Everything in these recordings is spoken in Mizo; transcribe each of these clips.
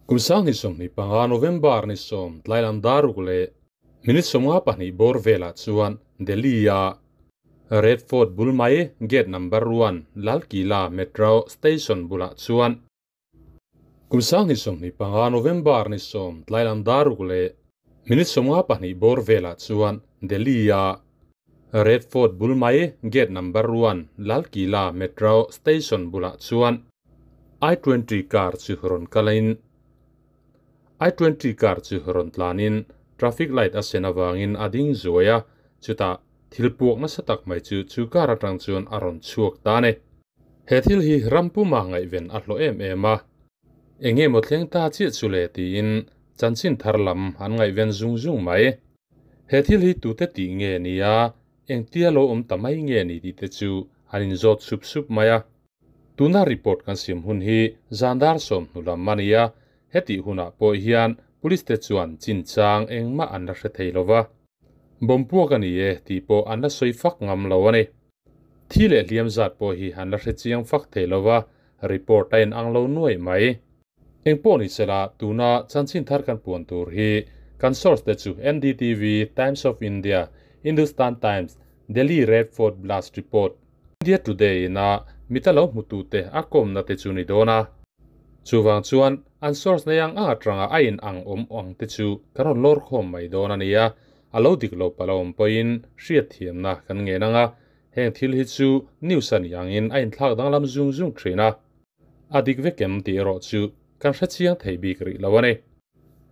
Kum 2025 November ni 10 tlailam dar ruk leh minute 52 bawr velah chuan Delhi-a Red Fort bul mai gate number 1 Lal Qila Metro Station bulah chuan Kum 2025 November ni 10 tlailam dar ruk leh minute 52 bawr velah chuan Delhi-a Red Fort bul mai gate number 1 Lal Qila Metro Station bulah chuan I-20 car chu rawn kalin I-20 car chu rawn tlanin traffic light a sen avangin a ding zuai a, chutah thil puak nasa tak mai chu chu car atang chuan a rawn chhuak ta a ni. He thil hi ram puma ngaihven a hlawh em em a, eng emaw thleng ta chiah chu le tiin chanchin thar lam an ngaihven zung zung mai. He thil hi tute tih nge ni a, engtia lo awm ta mai nge ni tih te chu an inzawt sup sup mai a. Tuna report kan siam hun hi zan dar 10 hnu lam a ni a, hetih hunah pawh hian police te chuan chinchang engmah an la hre thei lova. Bomb puak a ni e tih pawh an la sawi fak ngam lo a ni. Thi leh hliam zat pawh hi an la hre chiang fak thei lova, report a inang lo nuai mai. Engpawh ni sela tuna chanchin thar kan puan tur hi kan source te chu NDTV, Times of India, Hindustan Times, Delhi Red Fort Blast Report, India Today ina mita lo hmutute a kawmna te chu ni dawn a. Chuvang chuan an source nei ang ang atanga a in ang awm ang te chu kan rawn lawr khawm mai dawn a ni a, a lo dik lo pala awm pawhin hriat thiamna kan ngen ang a, heng thil hi chu news a nih angin a inthlak danglam zung zung thin a. A dik vek em tih erawh chu kan hre chiang thei bik rih lo a ni.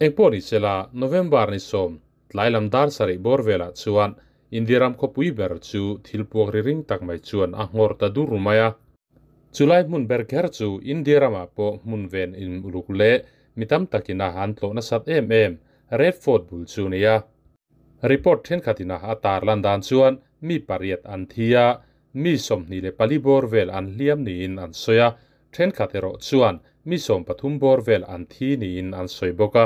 Engpawh ni sela November ni 10 tlai lam dar 7 bawr velah chuan India ram khawpui ber chu thil puak ri ring tak mai chuan a nghawr ta dur mai a. Chulai hmun ber kher chu India ramah pawh hmun ven in uluk leh mi tam takina an tlawh nasat em em Red Fort bul chu ni a. Report thenkhatina a tar lan dan chuan mi 8 an thi a, mi 24 bawr vel an hliam niin an sawi a, thenkhat erawh chuan mi 13 bawr vel an thi niin an sawi bawk a.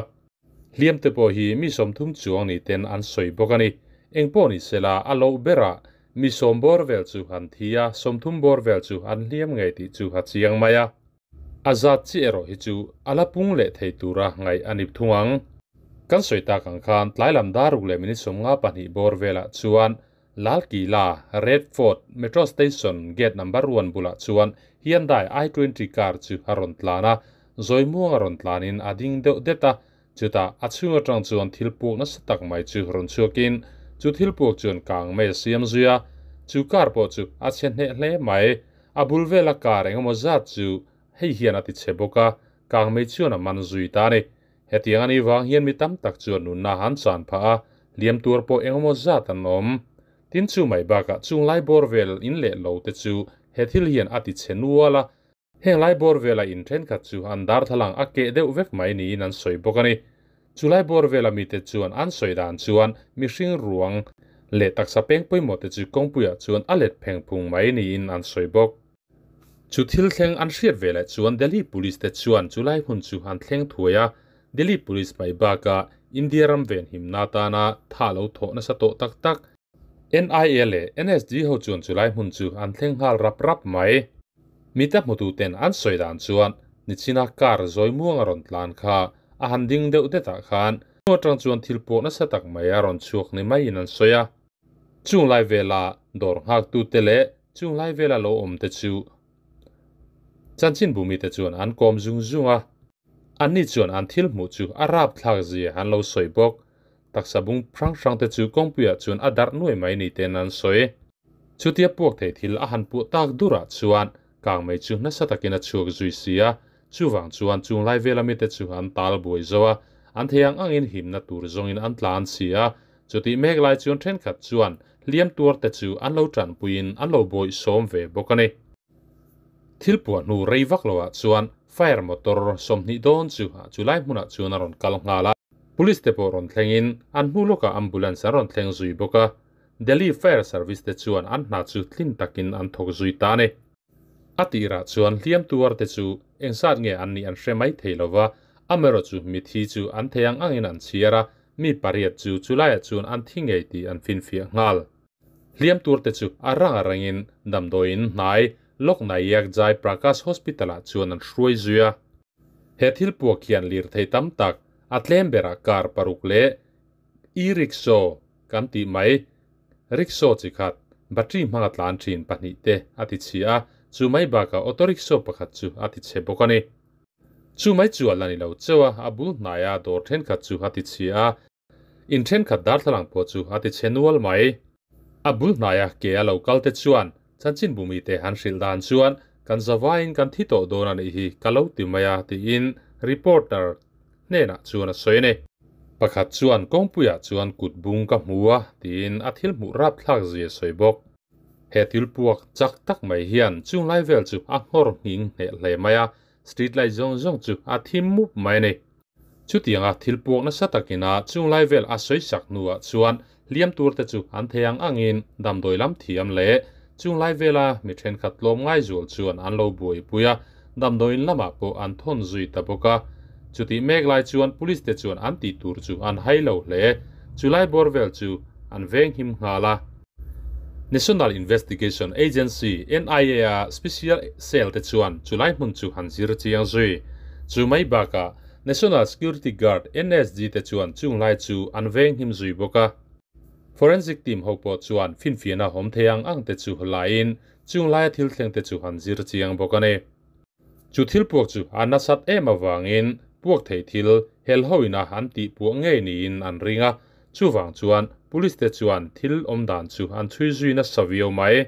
Hliam te pawh hi mi 30 chuang ni ten an sawi bawk a ni. Engpawh ni sela a lo bera mi 10 bawr vel chu an thi a, 30 bawr vel chu an hliam ngei tih chu a chiang mai a. A zat chi erawh hi chu a la pung leh thei tura ngai a ni thung ang. Kan sawi tak ang khan tlai lam dar ruk leh minute 52 bawr velah chuan Lal Qila Red Fort Metro Station gate number 1 bulah chuan Hyundai i20 car chu a rawn tlan a, zawimuang a rawn tlanin a ding deuh det a, chutah a chhung atang chuan thil puak nasa tak mai chu rawn chhuakin chu thil puak chuan kang mai a siam zui a, chu car pawh chu a chhe hneh hle mai. A bul vela car engemaw zat chu hei hian a ti chhe bawk a, kang mai chuan a man zui ta a ni. Hetiang a ni vang hian mi tam tak chuan nunna han chan phah a, hliam tur pawh engemaw zat an awm. Tin chu mai bakah chung lai bawr vel in leh lo te chu he thil hian a ti chhe nual a, heng lai bawr vela in thenkhat chu an darthlalang a keh deuh vek mai niin an sawi bawk a ni. Chu lai bawr vela mi te chuan an sawi dan chuan mihring ruang leh taksa peng pawimawh te chu kawngpuiah chuan a let pheng phung mai niin an sawi bawk. Chu thil thleng an hriat velah chuan Delhi Police te chuan chu lai hun chu an thleng thuai a, Delhi Police mai bakah India ram ven himna tana tha lo thawh nasa tawh tak tak NIA leh NSG ho chuan chu lai hmun chu an thleng nghal rap rap mai. Mita hmutu ten an sawi dan chuan nichina car zawimuang a rawn tlan kha a han ding deuh detah khan atang chuan thil puak nasa tak mai a rawn chhuak ni maiin an sawi a. Chung lai vela dawr nghak tu te leh chung lai vela lo awm te chu chanchin bumi te chuan an kawm zung zung a, an ni chuan an thil hmuh chu a rap thlak zia an lo sawi bawk. Taksa bung hrang hrang te chu kawngpuiah chuan a darh nuai mai ni ten an sawi. Chutia puak thei thil a han puah tak durah chuan kang mai chu nasa takin a chhuak zui si a, chuwang chuan chung lai vela mi te chu an tal buai zo a, an theiang angin himna tur zawngin an tlan si a. Chuti mek lai chuan thenkhat chuan hliam tuar te chu an lo tanpuiin an lo bawi sawm ve bawk a ni. Thil puah hnu rei vak loah chuan fire motor 20 dawn chu chu lai hmunah chuan a rawn kal nghal a. Police te pawh rawn thlengin an hnu lawkah ambulance an rawn thleng zui bawk a. Delhi Fire Service te chuan an hna chu tlin takin an thawk zui ta a ni. A tirah chuan hliam tuar te chu engzat nge an nih an hre mai thei lova, amero chu mi thi chu an theiang angin an chhiar a, mi 8 chu chulaiah chuan an thi ngei tih an finfiah nghal. Hliam tur te chu a rang a rangin damdawiin hnai Lok Nayak Jai Prakash Hospital-ah chuan an hruai zui a. He thil puak hian lirthei tam tak a tlem berah car paruk leh e-rickshaw kan tih mai, rickshaw chi khat, battery hmanga tlan thin pahnih te a ti chhi a, chu mai bakah auto rickshaw pakhat chu a ti chhe bawk a ni. Chu mai chu a la ni lo chauh a, a bul hnaia dawr thenkhat chu a ti chhi a, in thenkhat darthlalang pawh chu a ti chhe nual mai. A bul hnaia ke a lo kal te chuan chanchinbu mite han hrilh dan chuan kan zavaiin kan thi tawh dawn a nih hi ka lo ti mai a tiin reporter hnenah chuan a sawi a ni. Pakhat chuan kawngpuiah chuan kut bung ka hmu a tiin a thil hmuh rapthlak zia sawi bawk. He thil puak chak tak mai hian chunglai vel chu a nghawr nghing hneh hle mai a, street light zawng zawng chu a thim mup mai a ni. Chutianga thil puak nasa takina chunglai vel a sawi sak hnuah chuan hliam tur te chu an thei ang angin damdawi lam thiam leh chunglai vela mi thenkhat tlawm ngai zual chuan an lo buaipui a, damdawiin lamah pawh an thawn zui ta bawk a. Chutih mek lai chuan police te chuan an tih tur chu an hai lo hle. Chulai bawr vel chu an venghim nghal a. National Investigation Agency, NIA, a Special Cell te chuan chulai hmun chu han zir chiang zui. Chu mai bakah National Security Guard, NSG, te chuan chung lai chu an venghim zui bawk a. Forensic team ho pawh chuan finfiahna awm thei ang ang te chu laiin chung laia thil thleng te chu han zir chiang bawk a ni. Chu thil puak chu a nasat em avangin puak thei thil hel hoina an tih puah ngei niin an ring a, chuvang chuan police te chuan thil awm dan chu an chhui zui nasa viau mai.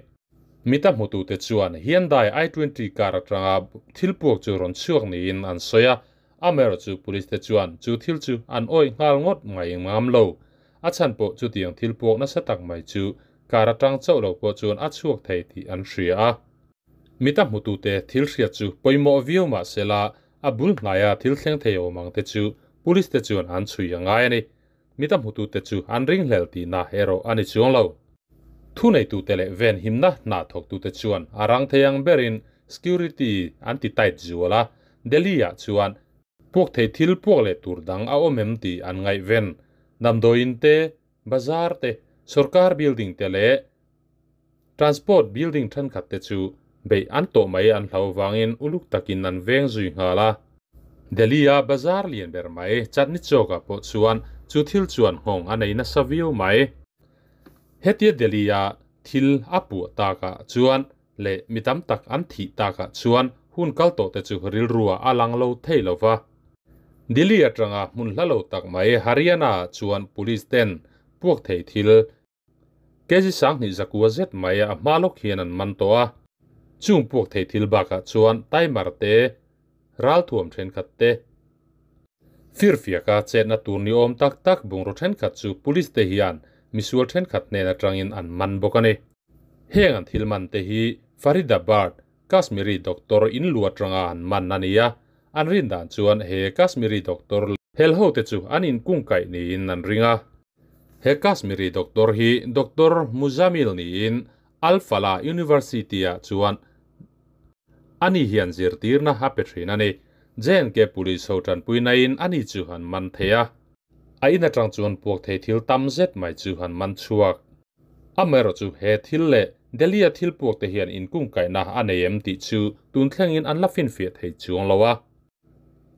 Mita hmutute chuan Hyundai i20 car atanga thil puak chu rawn chhuak niin an sawi a, amaherawhchu police te chuan chu thil chu an awih nghal ngawt mai ngam lo. A chhan pawh chutiang thil puak nasa tak mai chu car atang chauh lo pawh chuan a chhuak thei tih an hria a. Mita hmutute thil hriat chu pawimawh viau mah sela, a bul hnaia thil thleng thei awm ang te chu police te chuan an chhui a ngai a ni. Mita hmutute chu an ringhlel tihna erawh a ni chuang lo. Thuneitute leh venhimna hna thawktute chuan a rang thei ang berin security an ti tight zual a, Delhi-ah chuan puak thei thil puak leh tur dang a awm em tih an ngaihven. Damdawiin te, bazar te, sorkar building te leh Transport building thenkhat te chu beih an tawh mai an hlau vangin uluk takin an veng zui nghal a. Delhi-a bazar lian ber mai Chandni Chowk-ah pawh chuan chu thil chuan nghawng a nei nasa viau mai. Hetia Delhi-a thil a puah takah chuan leh mi tam tak an thih takah chuan hun kal tawh te chu rilruah a lang lo thei lo va. Delhi atanga hmun hla lo tak mai Haryana-ah chuan police ten puak thei thil Kg 2000 zakua zet mai a hma lawk hian an man tawh a. Chung puak thei thil bakah chuan timer te, ralthuam thenkhat te, firfiaka chetna tur ni awm tak tak bungraw thenkhat chu police te hian misual thenkhat hnen atangin an man bawk a ni. Heng an thil man te hi Faridabad, Kashmiri doctor in lu atanga an man a ni a, an rin dan chuan he Kashmiri doctor hel ho te chu an inkungkaih niin an ring a. He Kashmiri doctor hi Doctor Muzamil niin Al Falah University-ah chuan ani hian zirtirna a pe thin a ni. JNK Police ho tanpuinain ani chu han man thei a. A in atang chuan puak thei thil tam zet mai chu han man chhuak. Amaherawh chu he thil leh Delhi-a thil puak te hian inkungkaihna a nei em tih chu tun thlengin an la finfiah thei chuang lo a.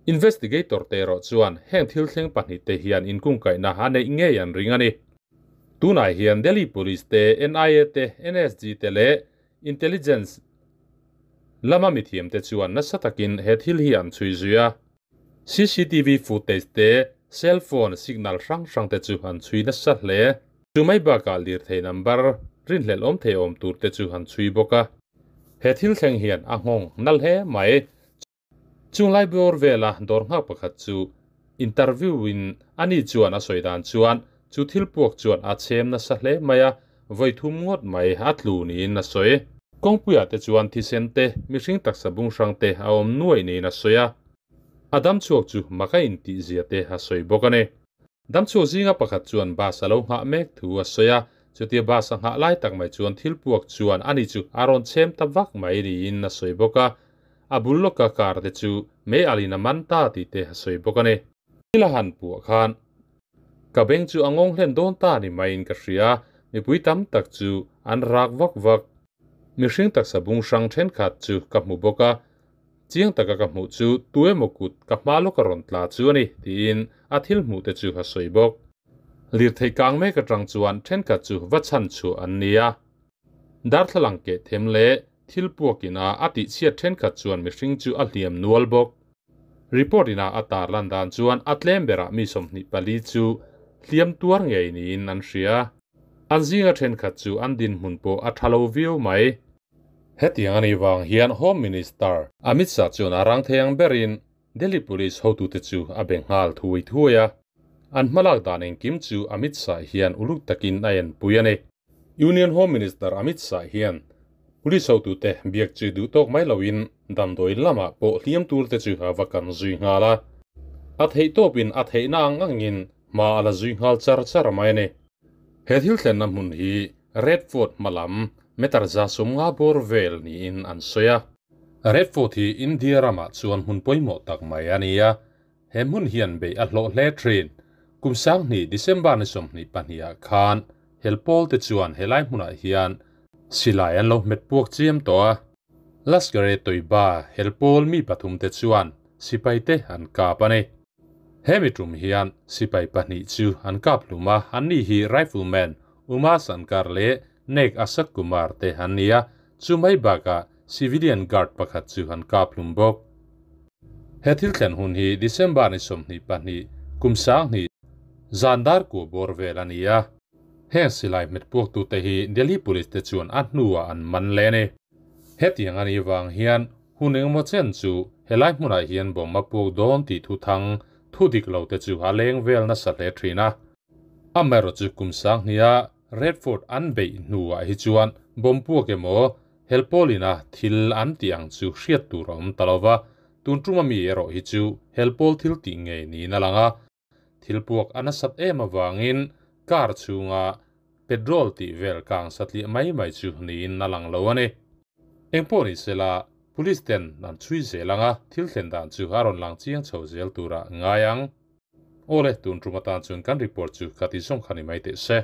Investigator te erawh chuan heng thil thleng pahnih te hian inkungkaihna a neih ngei an ring a ni. Tunah hian Delhi Police te, NIA te, NSG te leh Intelligence lama mithiam te chuan nasa takin he thil hi an chhui zui a. CCTV footage te, cell phone signal hrang hrang te chu an chhui nasa hle. Chu mai bakah lirthei number rinhlelh awm thei awm tur te chu an chhui bawk a. He thil thleng hian a nghawng nal hle mai. Chung lai bawr vela dawr nghak pakhat chu interview in ani chuan a sawi dan chuan chu thil puak chuan a chhem nasa hle mai a, vawi thum ngawt mai a tlu niin a sawi. Kawngpuiah te chuan thisen te, mihring taksa bung hrang te a awm nuai niin a sawi a. A dam chhuak chu mak a intih zia te a sawi bawk a ni. Damchhuak zinga pakhat chuan bus a lo nghah mek thu a sawi a, chutia bus a nghah lai tak mai chuan thil puak chuan ani chu a rawn chhem ta vak mai niin a sawi bawk a, a bul lawka car te chu mei alin a man ta tih te a sawi bawk a ni. Thil a han puah khan ka beng chu a ngawng hlen dawn ta ni maiin ka hria, mipui tam tak chu an rak vak vak. Mihring taksa bung hrang thenkhat chu ka hmu bawk a. Chiang taka ka hmuh chu tuemaw kut ka hma lawka rawn tla chu a ni, tiin a thil hmuh te chu a sawi bawk. Lirthei kang mek atang chuan thenkhat chu va chhan chhuah an ni a. Darthlalang keh them leh thil puakina a tihchhiat thenkhat chuan mihring chu a hliam nual bawk. Report ina a tarlan dan chuan a tlem berah mi 24 chu hliam tuar ngei niin an hria. An zinga thenkhat chu an dinhmun pawh a tha lo viau mai. Hetiang a nih vang hian Home Minister Amit Shah chuan a rang thei ang berin Delhi Police hotute chu a be nghal thui thui a. An hmalak dan engkim chu Amit Shah hian uluk takin a enpui a ni. Union Home Minister Amit Shah hian Police hotute biak chu duh tawk mai loin damdawi lamah pawh hliam turte chu a va kan zui nghal a. A theih tawpin a theihna ang angin hma a la zui nghal char char mai a ni. He thil thlenna hmun hi Red Fort hma lam meter 150 bawr vel niin an sawi a. Red Fort hi India ramah chuan hmun pawimawh tak mai a ni a, he hmun hian beih a hlawh hle thin. Kum 2000 December ni 22 ah khan helpawl te chuan helai hmunah hian silai an lo hmet puak chiam tawh a. Lashkar-e-Toiba helpawl mi pathum te chuan sipai te an kap a ni. Hemi tum hian sipai pahnih chu an kap hlum a, anni hi Rifleman Uma Shankar leh Naik Ashok Kumar te an ni a, chu mai bakah civilian guard pakhat chu an kap hlum bawk. He thil thlen hun hi December ni 22 kum 2000 zan dar kua bawr vel a ni a. Heng silai hmet puaktute hi Delhi Police te chuan a hnuah an man leh a ni. Hetiang a nih vang hian hun engemaw chen chu helai hmunah hian bomb a puak dawn tih thu thang thu dik lo te chu a leng vel nasa hle thin a. Amaherawhchu kum 2000-a Red Fort an beih hnuah hi chuan bomb puak emaw helpawlina thil an tih ang chu hriat tur a awm ta lo va, tun tuma mi erawh hi chu helpawl thil tih ngei niin a lang a. Thil puak a nasat em avangin car chhunga petrol tih vel kang satliah mai mai chu niin a lang lo a ni. Engpawh ni sela, police ten an chhui zel anga thil thlen dan chu a rawn lang chiang chho zel tura ngai ang. Awle, tun tum atan chuan kan report chu ka ti zawng kha ni mai teh se.